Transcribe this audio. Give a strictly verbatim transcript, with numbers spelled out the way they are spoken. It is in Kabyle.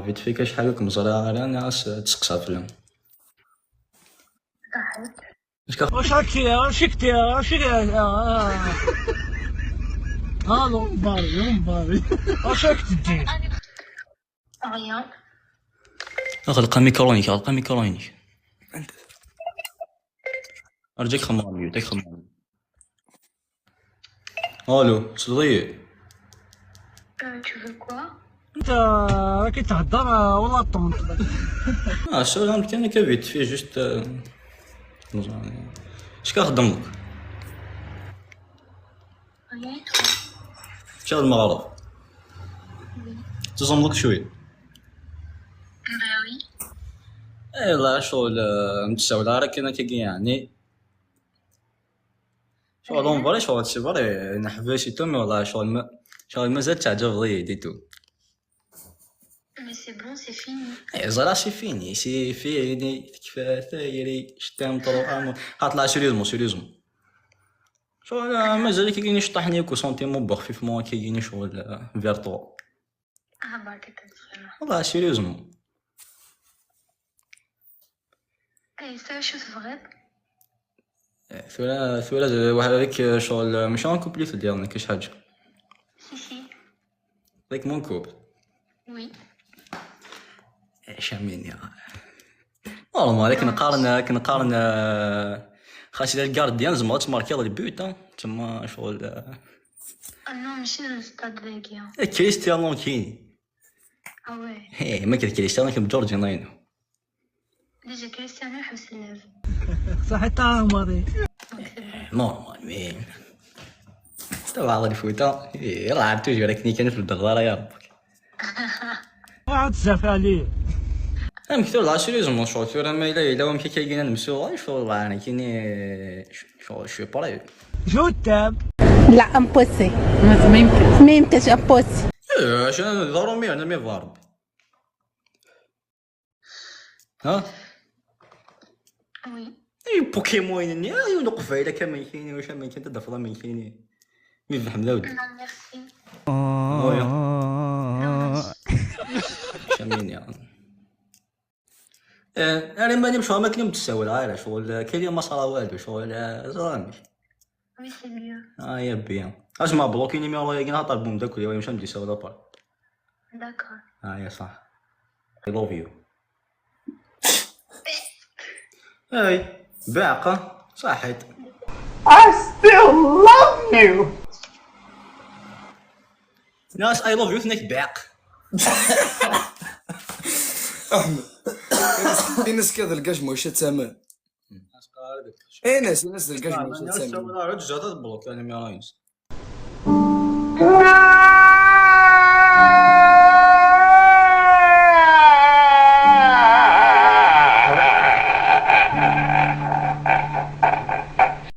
Vite fait, acḥal ur kem-ẓriɣ ara, nniɣ-as ad tseqsaɣ fell-am. واش راك تي واش راك تي واش راك هالو مباري مباري واش راك تدير؟ Rien. غلق الميكرو-نيك، غلق الميكرو-نيك. ارجيك خمام، يوتيك خمام. الو، صدقي. Euh, tu veux quoi? انت راكي تهضر ولا طونط؟ اه، السؤال عندك انا كبيت فيه جوست. اش كنخدم لك؟ Rien et toi? شغل المغرب. تزم لك شويه. Bah oui. اي والله شغل، آه، متساول راك انا كي يعني. شغل اون فري، شغل سي فري نحبس تو، مي والله شغل ما، شغل مازال تعجب ضيدي تو. Mais c'est bon, c'est fini. اي زرا سي فيني، سي فيني، تكفى ثيري، شتام طرو امو. هات لا سيريوزمون، سيريوزمون. شغل، آه، مازال كي كاين شطحني كو سونتيمون بوخفيفمون كي كاين شغل، آه، فيرتو. Ah, bah, t'es très والله سيريوزمون. Et ça, je vrai. ثورة، ثورة واحد هذيك شغل ماشي ان كوبل تدير كاش حاجة. Si, si. هذيك مون كوبل. Oui. شامين يا. نورمال، كنقارن، كنقارن، آه، خاص الى الكارديان زعما تماركي لي بوت، آه، تما شغل، آه. Ah non, ماشي لو ستاد ذاكيا. كريستيانو كيني. Ah ouais. هي ما كان كريستيانو، كان جورجينينو. Déjà كريستيانو يحوس اللعب. صحيت عمري. نورمال مين. تبع الفوتا، إيه، يلعب توجور هكني كان في الدغدارة يا ربك. عاد زاف عليه. ام كثر لا سيريوزمون شغل ثورة ما الا الا وام كي كاين نمسو غير شغل والله انا كيني شغل شوي بري. جو تام. لا، امبوسي. ما ما يمكن. ما يمكنش، امبوسي. ايه عشان ضروري انا مي فارب. ها؟ Oui. اي بوكيمون يعني، اي نقفه الا كان ما كاينين واش ما كاين تدفضه ما كاينين. مي فهم لا ودي. Non, merci. مويا. Non, merci. شامين يعني. آه، انا ماني مش ما كنت تساوي العائله شغل كاين ما صرا والو شغل، آه، زرامي. Oui, c'est mieux. اه يا بيان. اش ما بلوكي نيميرو يا كنا طالبهم داك اليوم مش مدي سودا بار. D'accord. اه يا صح. I love you. اي باقة صحيت. I still love you. ناس I love you ثنيك باق. احمد، في ناس كذا الكاش موشة ثمن. اي ناس، ناس الكاش موشة ثمن. راه جات بلوك يعني ما راينس.